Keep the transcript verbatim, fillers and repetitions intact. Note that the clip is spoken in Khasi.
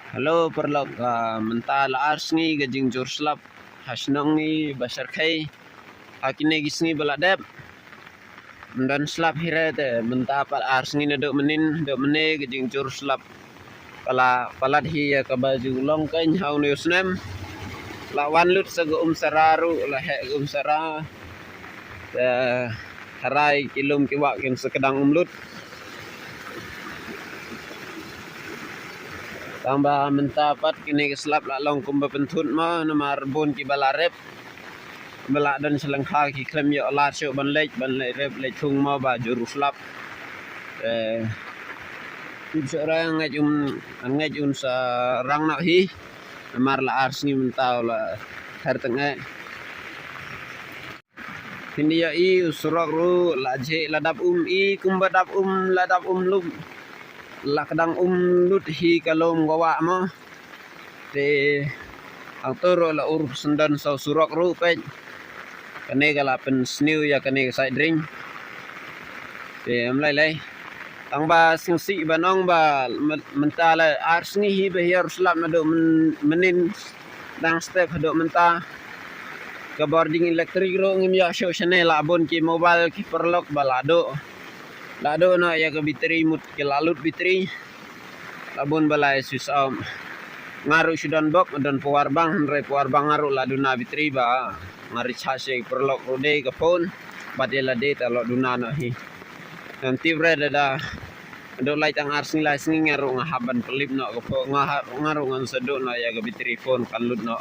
Hello paralok, mynta la ar sngi ka jingjur slap ha shnong ngi Bashyrkhei. Ha kine ki sngi ba la dep ym don slap hi re, te mynta pat ar sngi naduh mynnin, naduh mynne ka jingjur slap ka la palat hi ïa kaba ju long keiñ ha une u snem. La wan lut sa ka Umsara ruh, la heh ka Umsara. Te tharai ki lum ki wah kim sa kdang um lut. Tang ba mynta pat kine ki slap la long kumba pynthut mo, namar bun kiba la rep, ba la don sha lyngkha ki khlem ïoh lad shuh ban leit, ban leit rep leit thung mo ba jur u slap. Te tip shuh re ngeit un, ngeit un sa rang noh hi. Namar la ar sngi mynta la her tang eh. Phin ïohi u surok ruh la jhieh, la dap um, i kumba dap um, la dap um lum, la kdang um lut hi ka lum ka wah mo. Te hangto ruh la ur syndon sa u surok ruh peit. Kane ka la pynsniew ïa kane ka side drain. Te ym lei lei. Tang ba sngewsih ban ong ba myn-, mynta la ar sngi hi ba hiar slap naduh myn-, mynnin dang step haduh mynta. Ka bording elektrik ruh ngim ïoh shuh shane, la bun ki mobile ki paralok ba la duh, la duh noh ïa ka battery, mut ki la lut battery. La bun ba la ïa switch off. Nga ruh shu don bok, don power bank, hynrei power bank nga ruh la duna battery ba nga recharge ïa ki paralok ruh de ka phone. Bad ïa lade te la duna noh hi. Ngam tip re da da. Haduh lai tang ar sngi lai sngi nga ruh nga hap ban pynlip noh ka phone, nga ha-, nga ruh ngan sa duh noh ïa ka battery phone kan lut noh.